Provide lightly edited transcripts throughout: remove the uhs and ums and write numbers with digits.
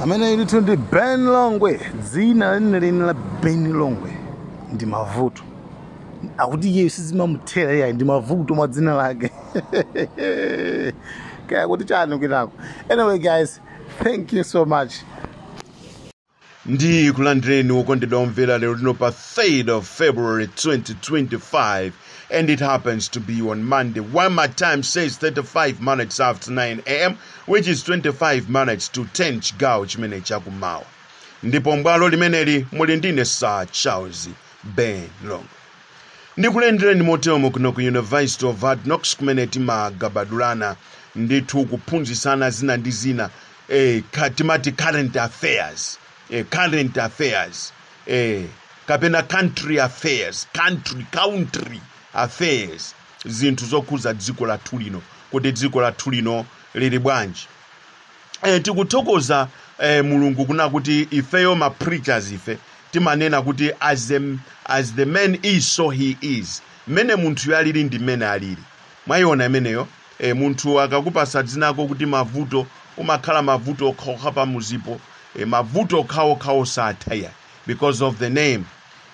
Amene ndithu ndi Ben Longwe. Dzina lenileni la Ben Longwe ndi Mavuto. Akuti iye sizimamuthera, iyayi, ndi Mavuto mwa dzina lake, kaya kuti chani kwinako. Anyway guys, thank you so much. Ndi kulandireni okondedwa omvera lero lino pa 3rd of February 2025, and it happens to be on Monday, while my time says 35 minutes after 9 a.m., which is 25 minutes to 10, chigawo chimene chakumawa. Ndipo mbwalo limeneli muli ndine Sir Charles Ben Longwe. Ndikulandireni motero kuno ku University of Hard Knocks, kumene timagabadulana ndithu kuphunzitsana zina ndi zina, timati current affairs, current affairs, kapena country affairs, country affairs, zinthu zokhuza dziko lathu lino, kuti dziko lathu lino lili bwanji. Tikuthokoza Mulungu kuna kuti ifeyo ma preachers ife timanena kuti as the man is, so he is. Mmene munthu alili ndi mmene alili. Mwayiona imeneyo? Munthu akakupasa dzinako kuti Mavuto, umakhala mavuto okhaokha pamuzipo, mavuto okhaokha osatha ya because of the name.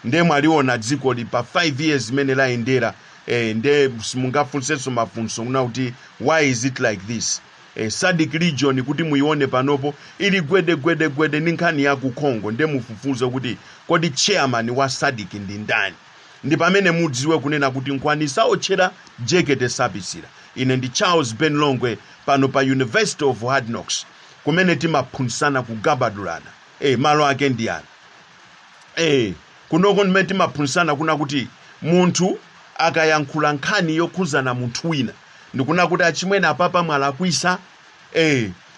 Nde mwaliona dziko li pa 5 years imene layendera. Nde simungafunsenso mafunso kuna kuti why is it like this? SADC region, kuti muione panopo ili gwede gwede gwede ndi nkhani ya ku Congo. Nde mufufuze kuti kodi chairman wa SADC ndi ndani? Ndi pamene mudziwe kunena kuti nkhwani saotchera jekete sapisira. Ine ndi Charles Ben Longwe pano pa University of Hard Knocks, kumene timaphunzitsana kugabadulana. Malo ake ndi ano. Kunoko ndimene timaphunzitsana kuna kuti munthu akayankhula nkhani yokhuzana munthu wina, ndikuna kuti achimwene, apapa mwalakwisa.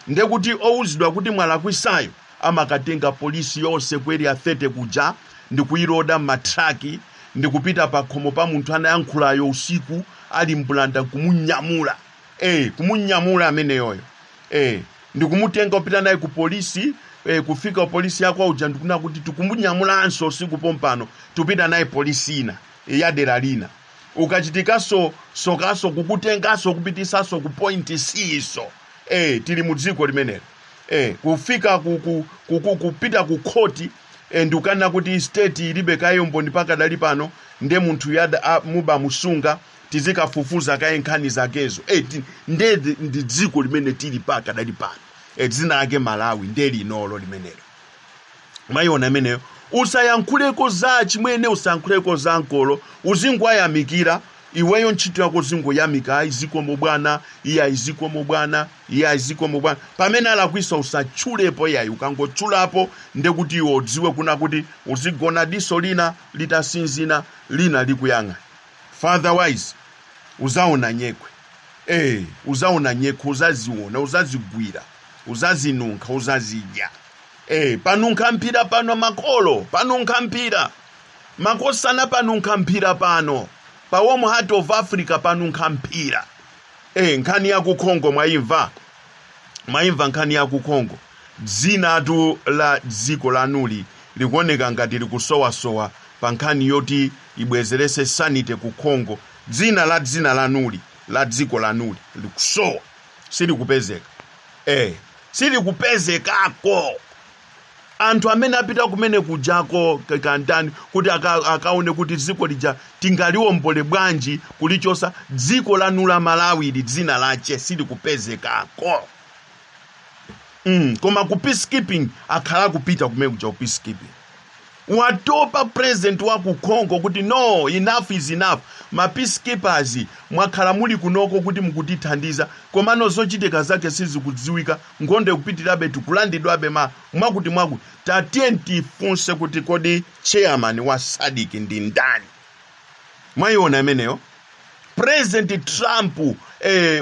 Ndekuti owuzidwa kuti mwalakwisayo amakatenga polisi yonse ku Area 30 kuja, ndikuyiloda m'matraki, ndikupita pa khomo pa munthu anayankhulayo usiku ali mbulanda, kumunyamula, kumunyamula ameneyoyo, ndikumutenga kupita naye ku polisi. Kufika polisi yako uja, ndikuna kuti tikumunyamulanso usiku pompano, tupita naye polisi ina ya dera lina. Ukachitikanso sokaso, kukutenganso kupitisanso ku point C. So tili mu dziko limenelo. Kufika kupita ku khoti, ndikukanena kuti state ilibe kaye umboni pakadali pano, nde munthu yada mubamusunga, tizikafufuza kaye nkhani zakezo. Nde ndi dziko limene tili pakadali pano. Dzina lake Malawi, nde linolo limenelo. Mwayiona imeneyo? Usayankhuleko za chimwene, usayankhuleko za nkolo, uzingoyamikira iweyo. Ntchito yako zingoyamika: "Ayi, zikomo bwana." "Iye ayi, zikomo bwana." "Iye ayi, zikomo bwana." Pamene alakwisa usatchulepo iyayi. Ukangotchulapo, ndekuti iwe udziwe kuna kuti uzigona diso lina litasinzina, lina likuyang'ana. Otherwise uzaona nyekwe. Uzaona nyekwe, uzaziona, uzazigwira, uzazinunkha, uzazidya. Panunkha mphira pano makolo, panunkha mphira makosana, panunkha mphira pano pa Warm Heart of Africa, panunkha mphira. Nkhani ya ku Congo mwayimva? Mwayimva nkhani ya ku Congo? Dzinatu la dziko lanuli likuoneka ngati likusowasowa pa nkhani yoti ibwezerese sanity ku Congo. Dzina la dzina lanuli, la dziko lanuli, likusowa, silikupezeka. Silikupezekako. Anthu amene apita kumene kujako kandani kuti akaone kuti dziko lija tingaliwombole bwanji, kulichosa dziko lanu la Malawi ili, dzina lache silikupezekako. Koma ku peacekeeping akhala kupita kumene kuja ku peacekeeping. Watopa president wa ku Congo kuti no, enough is enough. Ma peacekeepers mwakhala muli kunoko kuti mukutithandiza, komano zochitika zake sizikudziwika, nkhondo ikupitirabe, tikulandidwabe ma mwakuti mwakuti. Tatiye tifunse kuti kodi chairman wa SADC ndi ndani? Mwayiona imeneyo? President Trump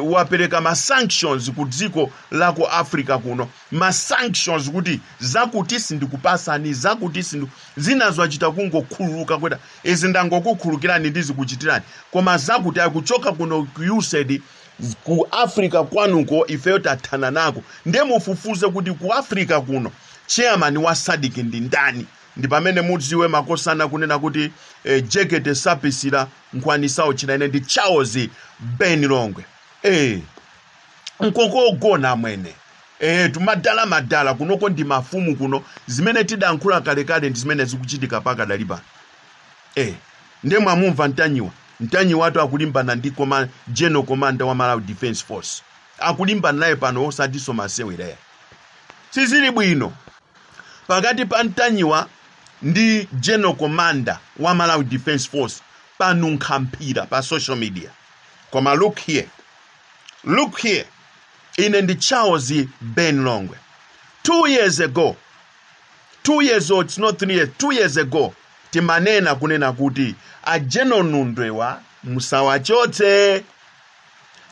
wapereka ma sanctions ku dziko la ku Africa kuno, ma sanctions kuti zakuti sindikupasani, zakuti sindu zinazo achita kungokhululuka kweta, izi ndangokukhululukirani, ndizikuchitirani, koma zakuti akuchoka kuno ku USAID ku Africa kwanuko ifeyo tathana nako. Ndiye mufufuze kuti ku Africa kuno chairman wa SADC ndi ndani. Ndi pamene mudziwe makosana kunena kuti jekete sapisira, nkhwani saotchera. Ine ndi Charles Ben Longwe. Nkoko ogona mwene. Tumadala madala kunoko ndi mafumu kuno. Zimene tidankhula kalekale ndi zimene zikuchitika pakadali pano. Ndiye mwamumva Ntanyiwa. Ntanyiwatu akulimbana ndi general commander wa Malawi Defense Force, akulimbana naye pano, osatinso masewera. Sizili bwino pakati pa Ntanyiwa ndi general commander wa Malawi Defense Force. Panunkha mpira pa social media. Koma look here, look here, ine ndi Charles Ben Longwe. 2 years ago, 2 years old, it's not 3 years, 2 years ago, timanena kunena kuti a General Nundwewa musawachotse,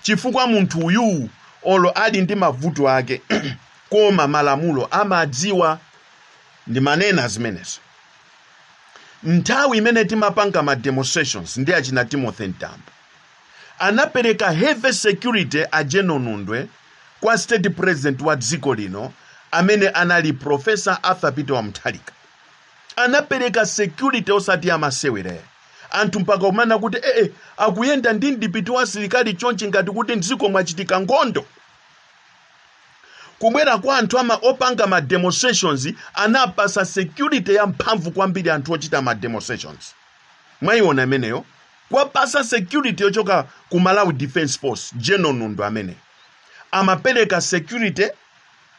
chifukwa munthu uyu olo ali ndi mavuto ake, koma malamulo amadziwa. Ndimanena zimenezo nthawi imene timapanga ma demonstrations ndi achina Timothy Mtambo. Anapereka heavy security a General Nundwe kwa state president wa dziko lino amene anali Professor Arthur Peter Mutharika. Anapereka security osati amasewera. Anthu mpaka kumana kuti ee, akuyenda ndi mdipiti wa asilikali chonchi ngati kuti mdziko mwachitika nkhondo. Kubwera kwa anthu ama opanga ma demonstrations, anapasa security ya mphamvu kwambiri anthu ochita ma demonstrations. Mwayiona imeneyo, kwapasa security yochoka ku Malawi Defense Force. General Nundwe amene amapereka security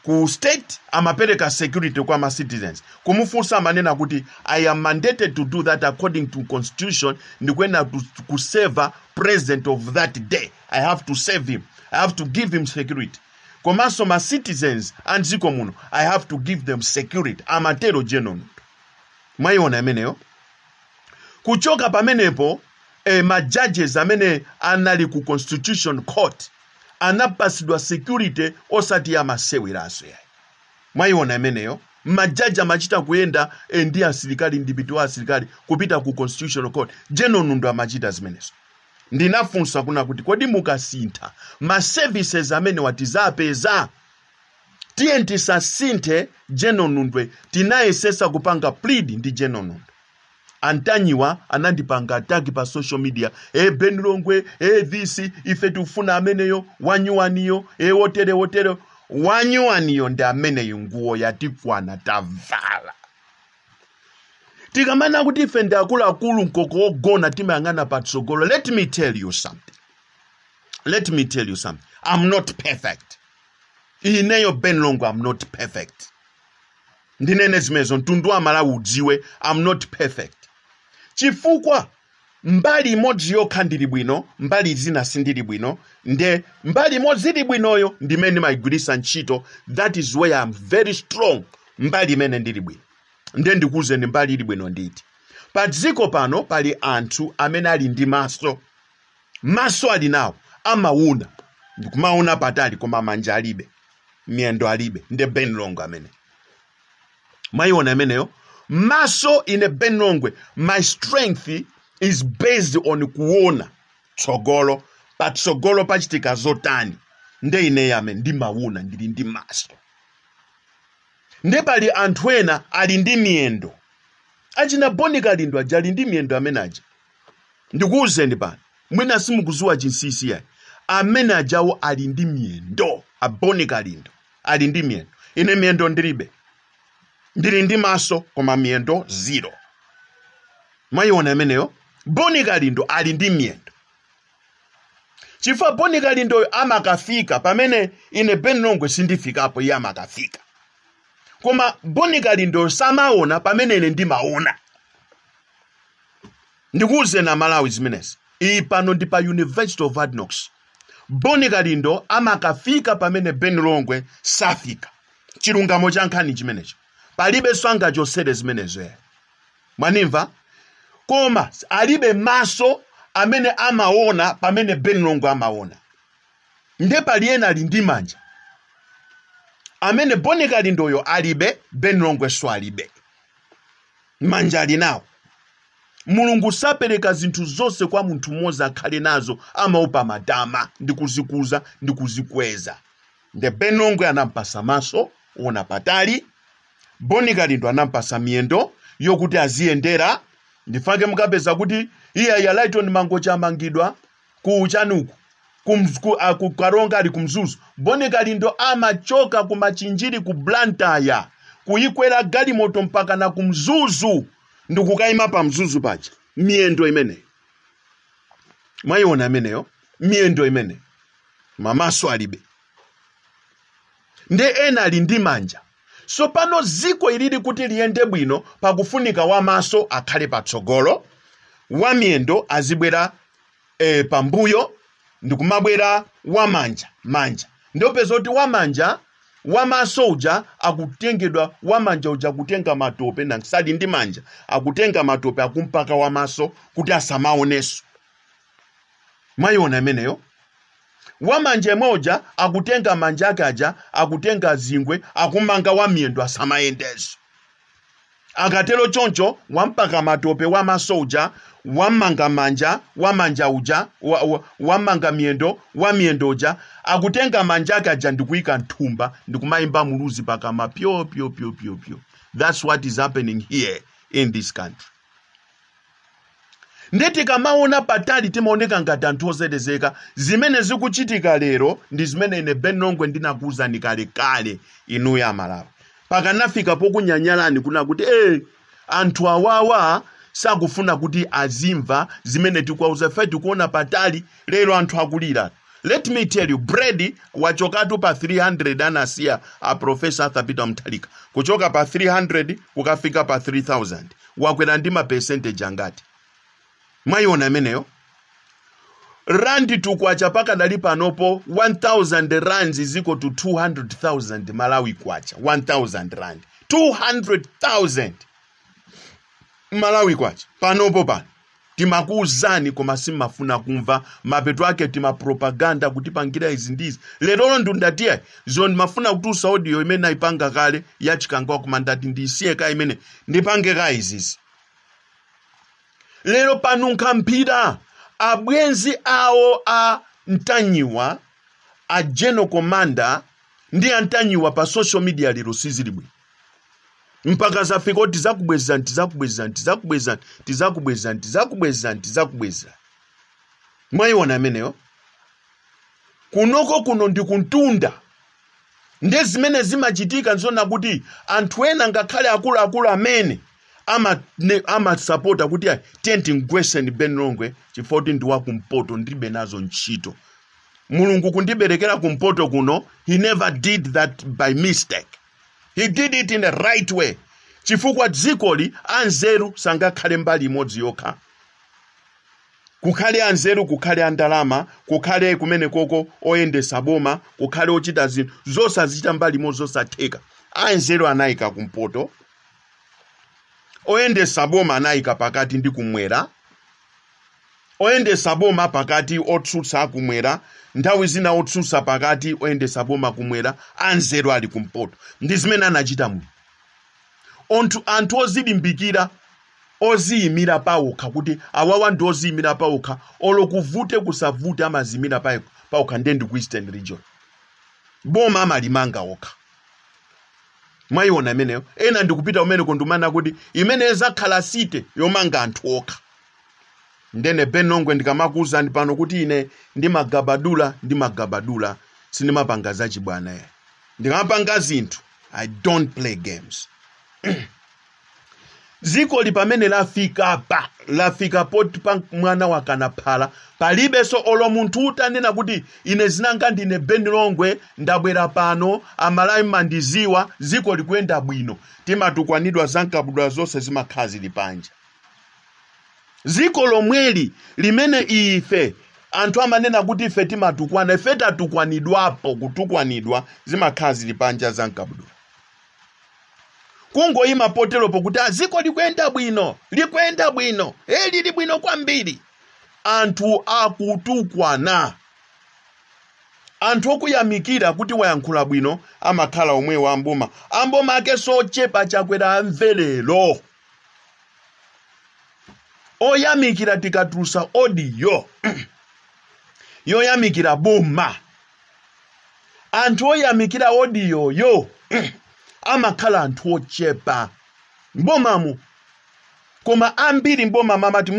ku state, amapereka security kwa ma citizens. Kumufunsa, amanena kuti, "I am mandated to do that according to constitution. Ndikuyenera kuserve president of that day. I have to serve him, I have to give him security. Komanso ma citizens a mdziko muno, I have to give them security." Amatero General Nundwe. Mwayiona imeneyo. Kuchoka pamenepo, ma judges amene anali ku Constitution Court anapasidwa security osati amaseweraso yayi. Mwayiona imeneyo. Majaji amachita kuyenda ndi asilikali, ndipiti wa asilikali kupita ku Constitutional Court. General Nundwe amachita zimenezo. Ndinafunsa kuna kuti, kodi mukasintha ma services amene watizapeza? Tiye tisasinthe General Nundwe. Tinayesesa kupanga plead ndi General Nundwe. Antanyiwa anandipanga attack pa social media: "E, Ben Longwe, e, this, ife tikufuna ameneyo wanyuwaniyo, e, wotere wotere." Wanyuwaniyo ndi ameneyo. Nguwo yatikwana, tavala. Tikamana kuti ife ndi akuluakulu, mkoko wogona timayang'ana patsogolo. Let me tell you something, let me tell you something. I'm not perfect. Ineyo Ben Longwe, I'm not perfect. Ndinene zimenezo, mtundu wa Malawi udziwe, I'm not perfect, chifukwa mbali imodzi yokha ndili bwino, mbali zina sindili bwino. Nde mbali imodzi ili bwinoyo ndimene ndimayigwiritsa ntchito. That is where I'm very strong, mbali imene ndili bwino. Nde ndikuwuzeni mbali ili bwino nditi. Pa dziko pano pali anthu amene ali ndi maso, maso ali nawo, amaona ndikumaona patali, koma manja alibe, miyendo alibe. Nde Ben Longwe amene mwayiona imeneyo. Maso, ine Ben Longwe, my strength is based on kuona tsogolo, patsogolo pachitika zotani. Nde ineyo amene ndimaona, ndili ndi maso. Nde pali anthu ena ali ndi miyendo, achina Boni Kalindo aja ali ndi miyendo amene aja. Ndikuwuzeni pano, mwina simukuziwa chinsinsi yayi, amene ajawo ali ndi miyendo. Aboni Kalindo ali ndi miyendo. Ine miyendo ndilibe, ndili ndi maso koma miyendo zero. Mwayiona imeneyo. Boni Kalindo ali ndi miyendo, chifukwa Boni Kalindoyo amakafika pamene ine Ben Longwe sindifikapo, iye amakafika. Koma Boni Kalindoyo samaona pamene ine ndimaona. Ndikuwuzeni Amalawi zimenezi, iyi pano ndi pa University of Adnox. Boni Kalindo amakafika pamene Ben Longwe safika. Chilungamo cha nkhani chimenecho, palibenso angachosere zimenezo ya. Mwanimva? Koma alibe maso amene amaona pamene Ben Longwe amaona. Nde pali ena ali ndi manja amene Boni Kalindoyo alibe, Ben Longwe so alibe. Manja ali nawo. Mulungu sapereka zinthu zonse kwa munthu mmodzi akhale nazo, amaopa matama ndi kuzikuza ndi kuzikweza. Nde Ben Longwe anampasa maso ona patali, Boni Kalindo anampasa miyendo yokuti aziyendera. Ndifake mukapeza kuti iye ya Lighton Mangochi amangidwa ku chanuku. Ku Karonga, ali kumzuzu. Boni Kalindo amachoka ku Machinjiri, ku Blantyre, kuyikwera galimoto mpaka na kumzuzu ndikukayima pa Mzuzu paja. Miyendo imeneyo mwayiona imeneyo, miyendo imene mamaso alibe, nde ena ali ndi manja. So pano ziko ilili kuti liyende bwino, pakufunika wamaso akhale patsogolo, wamiyendo azibwera pambuyo, ndikumabwera wamanja manja. Ndopeza kuti wamanja, wamaso uja akutengedwa, wamanja uja akutenga matope, nansali ndi manja, akutenga matope akumpaka wamaso kuti asamaoneso. Mwayiona imeneyo? Wamanja emoja akutenga manja ake aja, akutenga zingwe, akumanga wamiyendo asamayendeso. Akatero choncho, wampaka matope wamaso uja, wamanga manja, wamanja uja wamanga miyendo, wamiyendo uja akutenga manja ake aja ndikuyika nthumba, ndikumayimba muluzi pakama, pyo pyo pyo pyo pyo. That's what is happening here in this country. Nde tikamaona patali timaoneka ngati anthu ozelezeka. Zimene zikuchitika lero ndi zimene ine Ben Longwe ndinakuwuzani kalekale inuyo Amalawi. Pakanafika pokunyanyalani kuna kuti anthu awawa sakufuna kuti azimva zimene tikuwauza, ife tikuona patali. Lero anthu akulira. Let me tell you, bread wachokatu pa 300 anasiya a Professor Arthur Peter Mutharika, kuchoka pa 300 kukafika pa 3000. Wakwera ndi ma percentage angati? Mwayiona imeneyo? Rand to kwacha pakadali panopo, 1000 rands is equal to 200,000 Malawi kwacha. 1000 rand, 200,000 Malawi kwacha panopo. Pano timakuwuzani koma simmafuna kumva. Mapeto ake timapropaganda kutipangira izi ndizi. Lerolo ndundatiya zo ndimafuna kutulutsa audio imene ayipanga kale yachikangawa, koma ndati ndisiye ka imene ndipange ka izizi. Lero panunkha mphira. Abwenzi awo a Mtanyiwa, a General Commander ndi Antanyiwa pa social media lero sizili bwino, mpaka zafika kuti tizakubwezani, tizakubwezani, tizakubwezani, tizakubwezani, tizakubwezani, tizakubwezani. Mwayiona ameneyo? Kunoko kuno ndi kuntunda. Nde zimene zimachitika nzona kuti anthu ena, ngakhale akuluakulu amene amasapota kuti ayi, tiye tingweseni Ben Longwe chifukwa kuti ndi wakumpoto, ndilibe nazo ntchito. Mulungu kundiberekera kumpoto kuno, he never did that by mistake, he did it in the right way, chifukwa dzikoli anzeru sangakhale mbali imodzi yokha. Kukhale anzeru, kukhale andalama, kukhale kumene koko oyendesa boma, kukhale ochita zinthu zosazichita mbali imodzi, zosatheka. Anzeru anayika kumpoto, oyendesa boma anayika pakati ndi kumwera, oyendesa boma pakati, otsutsa akumwera, nthawi zina otsutsa pakati, oyendesa boma kumwera, anzeru ali kumpoto. Ndi zimene anachita muno. Anthu ozilimbikira, oziyimira pawokha, kuti awawa ndi oziyimira pawokha, olo kuvute kusavute amaziyimira pawokha. Ndiye ndi ku Eastern Region, boma amalimanga okha. Mwayiona imeneyo? Ena ndikupita kumene kundumana kuti imene izakhala site yomanga anthu okha. Ndene Ben Longwe ndikamakuwuzani pano kuti ine ndimagabadula, ndimagabadula, sindimapanga zachibwana. Ye ndikamapanga zinthu, I don't play games. Dziko li pamene lafika pa lafika poti pa mwana wakanaphala, palibenso olo munthu utanena kuti ine zinanga ndine Ben Longwe, ndabwera pano, Amalawi mandiziwa, dziko likuyenda bwino, timatukwanidwa, zankabudwa zonse zimakhala zili panja. Dziko lomweli limene ife anthu amanena kuti ife timatukwana, ife tatukwanidwapo, kutukwanidwa zimakhala zili panja, zankabudwa. Kungoyima poteropo kuti aziko likuyenda bwino, likuyenda bwino, e lili bwino kwambiri, anthu akutukwana. Anthu okuyamikira kuti wayankhula bwino amakhala omwewo amboma, amboma ake sochepa. Chakwera amvelero oyamikira tikatulusa audio yoyamikira boma, anthu oyamikira audioyo amakhala anthu ochepa mbomamo, koma ambiri mbomamo amati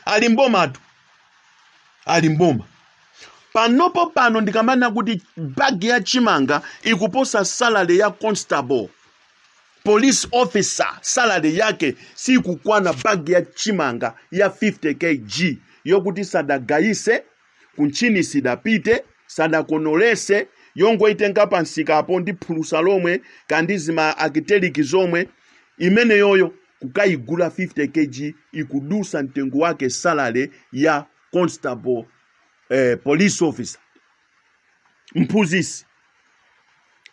ali mbomatu. Ali mboma panopo. Pano ndikamana kuti bagi ya chimanga ikuposa salary ya constable, police officer. Salary yake sikukwana bagi ya chimanga ya 50 kg, yokuti sadagayise kunchini, sidapite, sadakonolese, yongoitenga pansikapo ndi phulusa lomwe kandi zima akiteliki zomwe, imene yoyo kukayigula 50 kg ikudusa mtengo wake salary ya constable, police officer, mphunzisi.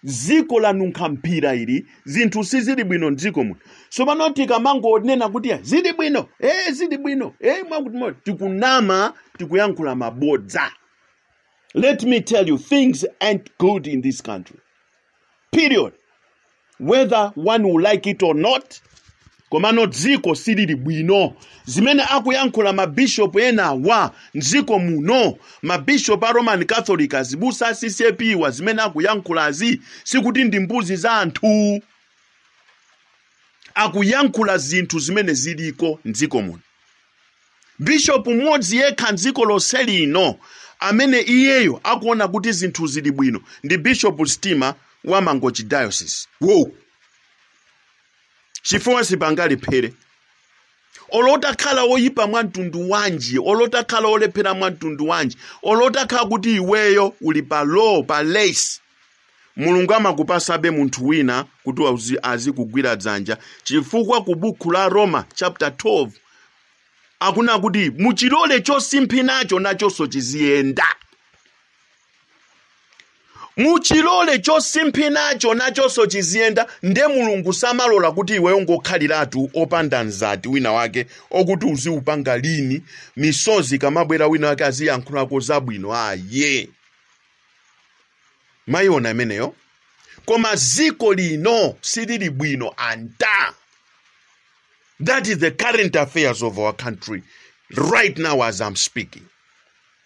Ziko lanunkha mphira ili, zinthu sizili bwino mdziko muno. So pano tikamangonena kuti ya, zili bwino, zili bwino, mwakuti tikunama, tikuyankhula mabodza. Let me tell you, things ain't good in this country, period, whether one will like it or not. Komano dziko silili bwino. Zimene akuyankhula mabishopu enawa mdziko muno, mabishopu a Roman Catholic, azibusa a CCAP wa, zimene akuyankhulazi sikuti ndi mbuzi za anthu. Akuyankhula zinthu zimene ziliko mdziko muno. Bishopu mmodzi yekha mdziko lonse lino amene iyeyo akuona kuti zinthu zili bwino ndi Bishop Stima wa Mangochi Diocese. Wow, chifukwa sipangaliphere. Olotakhala woyipa mwa mtundu wanji, olotakhala olephera mwa mtundu wanji, olotakhala kuti iweyo uli pa low pa lace, Mulungu amakupasabe munthu wina kuti azikugwira dzanja, chifukwa ku buku la Roma chapter 12 akuna kuti muchilole chosimphinacho nachonso chiziyenda. Muchilole chosimphinacho nachonso chiziyenda. Nde Mulungu samalola kuti iweyo ngokhaliratu opanda mzati wina wake okuti uziupanga lini misozi kamabwera, wina wake aziyankhulako zabwino. Aye, mayiona imeneyo. Koma ziko lino silili bwino anta. That is the current affairs of our country right now as I'm speaking.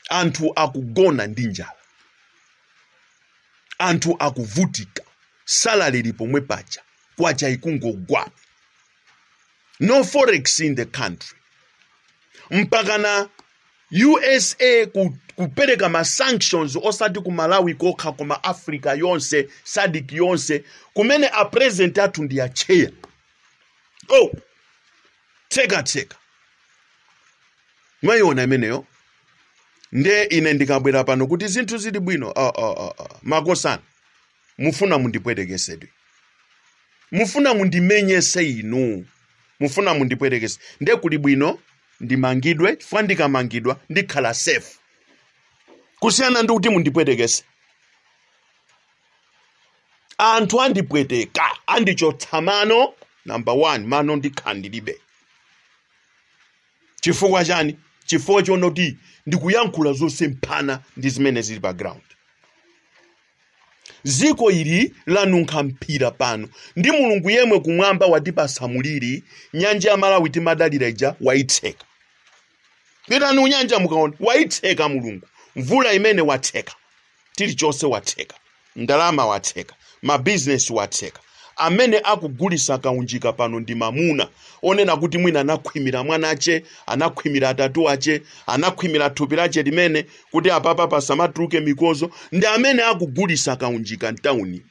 Anthu akugona ndi njala, anthu akuvutika, salary lipomwe paja, kwacha ikungogwa, no forex in the country, mpakana USA kupereka ma sanctions, osati ku Malawi kokha koma Africa yonse, SADC yonse, kumene a president athu ndi acheya. Oh, tseka tseka, mwayiona imeneyo. Nde ine ndikabwera pano kuti zinthu zili bwino, oh. Makosana, mufuna mundipwetekesedwe, mufuna mundimenyese inu, mufuna mundipwetekese. Nde kuli bwino ndimangidwe, chifukwa ndikamangidwa ndikhala safe kusiyana ndi kuti mundipwetekese. Anthu andipweteka, andichotsa mano. Number one, mano ndikhala ndilibe. Chifukwa chani? Chifukwa chonoti ndikuyankhula zosemphana ndi zimene zili pa ground. Ziko ili lanunkha mphira pano ndi Mulungu yemwe kumwamba watipasa muliri. Nyanja ya Malawi timadalira ija waitseka. Pitani unyanja mukaona, waitseka Mulungu. Mvula imene watseka, chilichonse watseka, ndalama watseka, mabizinesi watseka. Amene akugulisa kaunjika pano ndi mamuna onena kuti mwina anakhwimira mwanache, anakhwimira atatu ache, anakhwimira thupi lache limene kuti apapa pasamatuluke mikozo, ndi amene akugulisa kaunjika mtawuni.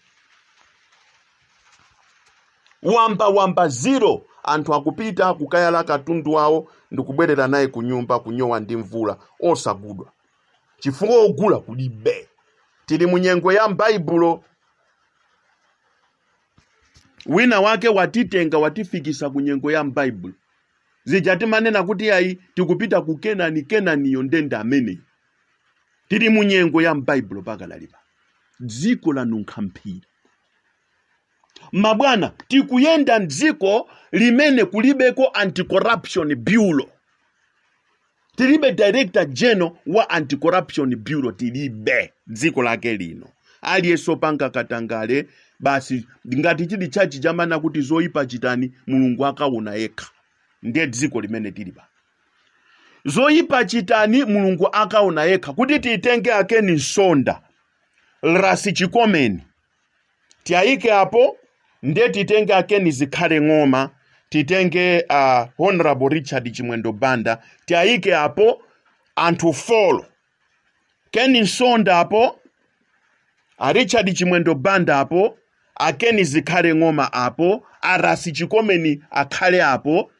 Wamba wamba zero. Anthu akupita kukayala katundu wawo ndikubwerera naye ku nyumba kunyowa ndi mvula, osagudwa, chifukwa ogula kulibe. Tili mu nyengo ya m'Baibulo. Wina wake watitenga, watifikisa ku nyengo ya m'Baibulo zija timanena kuti ayi, tikupita ku Kenani. Kenaniyo ndende amene tili mu nyengo ya m'Baibulo pakadalipa. Dziko lanunkha mphira, mabwana. Tikuyenda mdziko limene kulibeko Anti-Corruption Bureau. Tilibe director general wa Anti-Corruption Bureau, tilibe. Dziko lake lino aliyense opanga katangale basi, ngati chili chachi chamana kuti zoyipa chitani, Mulungu akaona yekha. Ndiye dziko limene tili pa zoyipa chitani, Mulungu akaona yekha. Kuti titenge akeni Nsonda, Rasi Chikomeni, tiyayike apo, ndiye titenge akeni Zikhale Ng'oma, titenge Honorable Richard Chimwendo Banda, tiyayike apo. Anthu 4, Ken Msonda apo, a Richard Chimwendo Banda apo, a Ken Zikhale Ng'oma apo, a Ras Chikomeni akhale apo.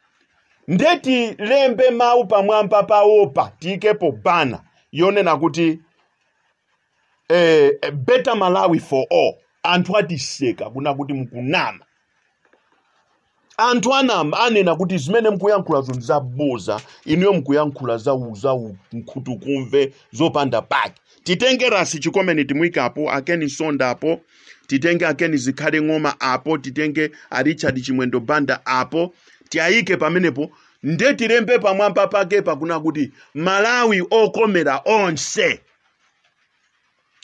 Ndeti lembe mawu pamwamba pawopa, tiyikepo banner yonena kuti better Malawi for all. Anthu atiseka kuna kuti mukunama. Anthu anama anena kuti zimene mukuyankhulazo ndi zaboza, inuyo mukuyankhula za nkhutukumve zopanda pake. Titenge Ras Chikomeni timuyike apo, a Ken Msonda apo, titenge a Ken Zikhale Ng'oma apo, titenge a Richard Chimwendo Banda apo, tiyayike pamenepo. Nde tilembe pamwamba pake pakuna kuti Malawi okomera onse.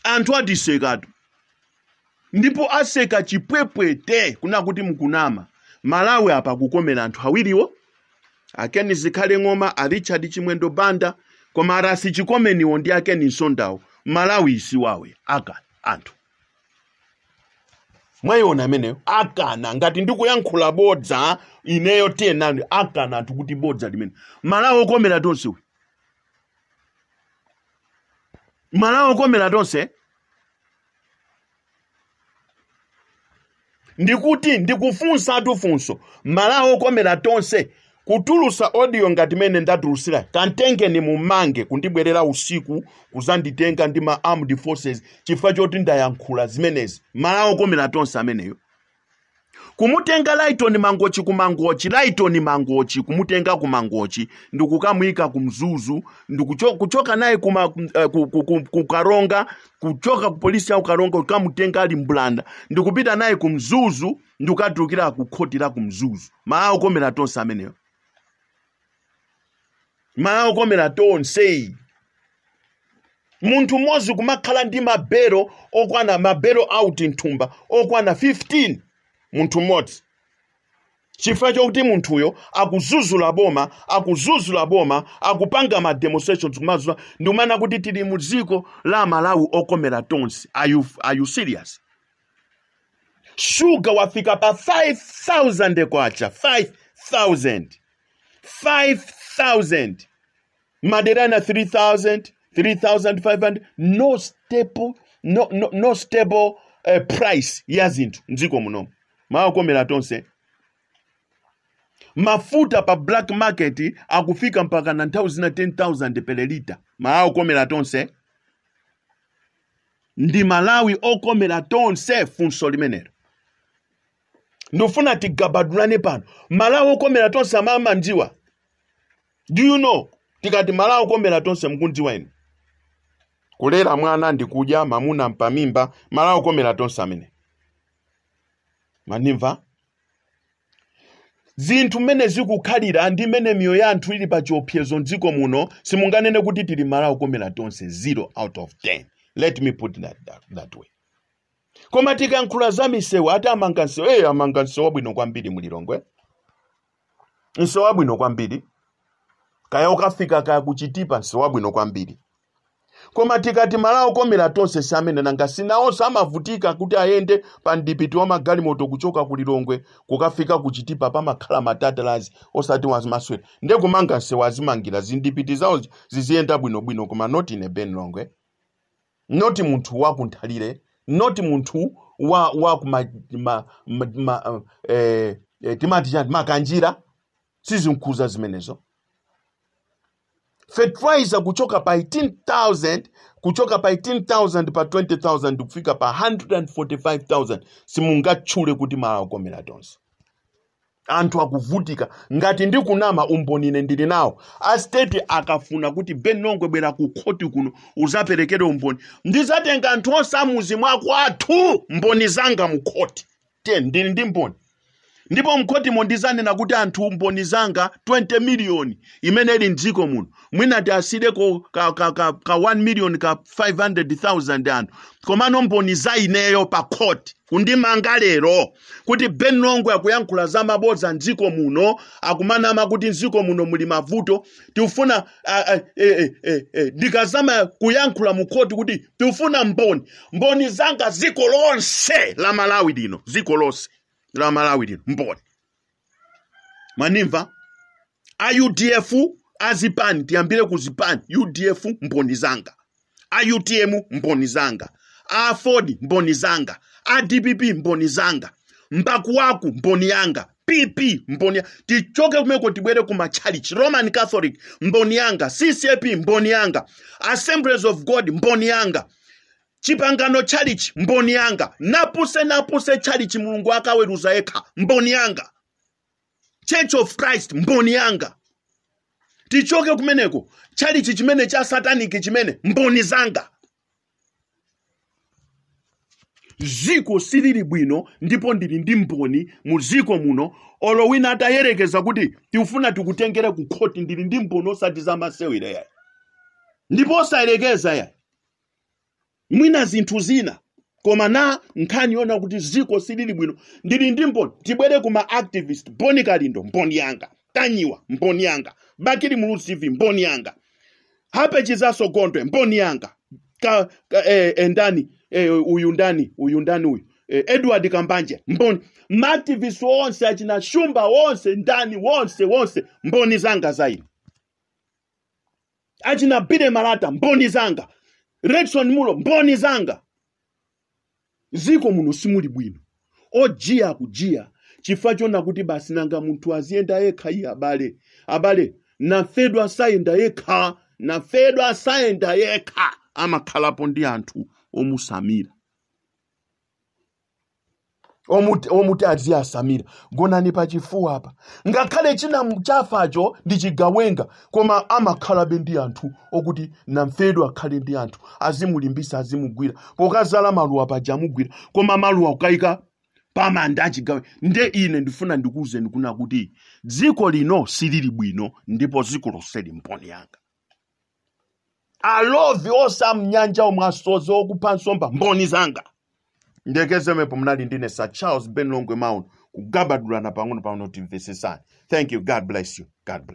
Anthu atisekatu ndipo aseka chipwepwete kuna kuti mukunama. Malawi apa kukomera anthu awiriwo, a Ken Zikhale Ng'oma, a Richard Chimwendo Banda, koma Ras Chikomeniwo ndi a Ken Msondawo Malawi isiwawe akana anthu. Mwayiona ameneyo akana. Ngati ndikuyankhula bodza ineyo tenani, akana anthu kuti bodza limene. Malawi okomera tonse uyu, Malawi okomera tonse. Ndikuti ndikufunsa atufunso, Malawi okomera tonse kutulusa audio ngati mene ndatulusira, kantengeni mumange kundibwerera usiku kuzanditenga ndi ma armed forces chifukwa choti ndayankhula zimenezi. Malawi okomera tonse ameneyo. Kumutenga Lighton Mangochi ku Mangochi, Lighton Mangochi kumutenga ku Mangochi ndikukamuyika ku Mzuzu, kuchoka naye ku Karonga, kuchoka ku polisi ya Karonga kukamutenga ali Mbulanda ndikupita naye ku Mzuzu ndikukatulukira ku khoti la ku Mzuzu. Malawi okomera tonse ameneyo. Malawi okomera tonse. Munthu mmodzi kumakhala ndi mabero okwana, mabero out nthumba okwana 15 munthu mmodzi, chifukwa chokuti munthuyo akuzuzula boma, akuzuzula boma, akupanga ma demonstrations kumazula, ndikumana kuti tili mu dziko la Malawi okomera tonse. Are you serious? Sugar wafika pa 5,000 kwacha, 5,000, 5,000 madera na 3,000, 3,500. No stable, no, no, no stable price ya zinthu mdziko muno. Malawi okomera tonse. Mafuta pa black market akufika mpaka na nthawi zina 10,000 per liter. Malawi okomera tonse. Ndi Malawi okomera tonse funso limenelo. Ndifuna tigabadulane pano. Malawi okomera tonse amamandziwa. Do you know? Tikati Malawi okomera tonse mukundziwa inu. Kulera mwana ndikudya mamuna mpamimba, Malawi okomera tonse amene. Manimva? Zinthu mmene zikukhalira ndi mmene miyoyo ya anthu ili pa chiopsezo mdziko muno, simunganene kuti tili Malawi okomera tonse. 0 out of 10. Let me put that way. Koma tikayankhula za misewu, ati amanga msewu, amanga msewu wabwino kwambiri mulilongwe. Msewu wabwino kwambiri. Kaya ukafika kaya kuchitipa, msewu wabwino kwambiri. Koma tikati Malawi okomera tonse si amene, nanga sinawonso amavutika kuti ayende pa mdipiti wa magalimoto kuchoka ku Lilongwe kukafika kuchitipa, pamakhala matatalazi osati wazimaswera. Nde kumanga msewu azimangira zindipiti zawo ziziyenda bwinobwino, koma not in a Ben Longwe, not munthu wakunthalire, not munthu wa kuma, ma, ma, ma, timati chani, makanjira, sizinkhuza zimenezo. Fertilizer kuchoka pa 18,000, kuchoka pa 18,000 pa 20,000 kufika pa 145,000, simungatchule kuti Malawi okomera tonse. Anthu akuvutika. Ngati ndikunama umboni ine ndili nawo. A state akafuna kuti Ben Longwe bwera ku khoti kuno uzaperekere umboni, ndizatenga anthu onse amuzi mwakwathu mboni zanga mu khoti. 10 ndili ndi mboni. Ndipo mkhotimo ndizanena kuti anthu mboni zanga 20 million imene ili mdziko muno, mwina tiasireko ka 1 million ka 500,000 anthu, komano mboni za ineyo pa khoti kundimanga lero kuti Ben Longwe akuyankhula za mabodza mdziko muno, akumanama kuti mdziko muno muli mavuto. Tikufuna, ndikazama kuyankhula mu khoti kuti tikufuna mboni, mboni zanga dziko lonse la Malawi lino, dziko lonse la Malawi lino mboni. Manimva? A UDF, Azipani, tiyambire ku zipani: UDF mboni zanga, a UTM mboni zanga, a AFORD mboni zanga, a DPP mboni zanga, Mbakuwaku mboni yanga, PP mboni. Tichoke kumeko, tibwere ku machalichi: Roman Catholic mboni yanga, CCAP mboni yanga, Assemblies of God mboni yanga, Chipangano Chalichi mboni yanga, Napuse Napuse Chalichi, Mulungu akaweruza yekha, mboni yanga, Church of Christ mboni yanga. Tichoke kumeneko, chalichi chimene cha sataniki chimene, mboni zanga. Ziko silili bwino, ndipo ndili ndi mboni mu ziko muno. Olo wina atayerekeza kuti tikufuna tikutengere ku khoti, ndili ndi mboni, osati zamasewera yayi, ndipo osayerekeza yayi, mwina zinthu zina, koma na nkhani yona kuti ziko silili bwino, ndili ndi mboni. Tibwere kuma activist: Boni Kalindo mboni yanga, Tanyiwa mboni yanga, Bakili Muluzi TV mboni yanga, Hape Chizaso Gondwe mboni yanga, ka, ka, ndani, uyu ndani, uyu ndani, uyu, Edward Kambanje mboni, maactivist wonse, achina Shumba wonse, ndani wonse wonse, mboni zanga zaini, achina Bile Malata mboni zanga, Redson Mulo mboni zanga. Ziko muno simuli bwino. Ojiya kujiya chifukwa chona kuti basi, nanga munthu aziyenda yekha? Iye abale, abale, nafedwa sayenda yekha, nafedwa sayenda yekha, amakhalapo ndi anthu omusamira, omuti aziyasamira. Gonani pachifuwa apa, ngakhale china chafacho ndi chigawenga, koma amakhalabe ndi anthu okuti namfedwa akhale ndi anthu azimulimbisa, azimugwira pokazala maluwa paja, amugwira, koma maluwa ukayika pamanda achigawenga. Nde ine ndifuna ndikuwuzeni kuna kuti dziko lino silili bwino, ndipo dziko lonseli mboni yanga. Alovi osamnyanja omwe asoza okupha nsomba, mboni zanga. Ndekezemepo. Mnali ndine Sir Charles Ben Longwe Maun, kugabadulana pang'ono pang'ono timvesesani. Thank you, God bless you, God bless.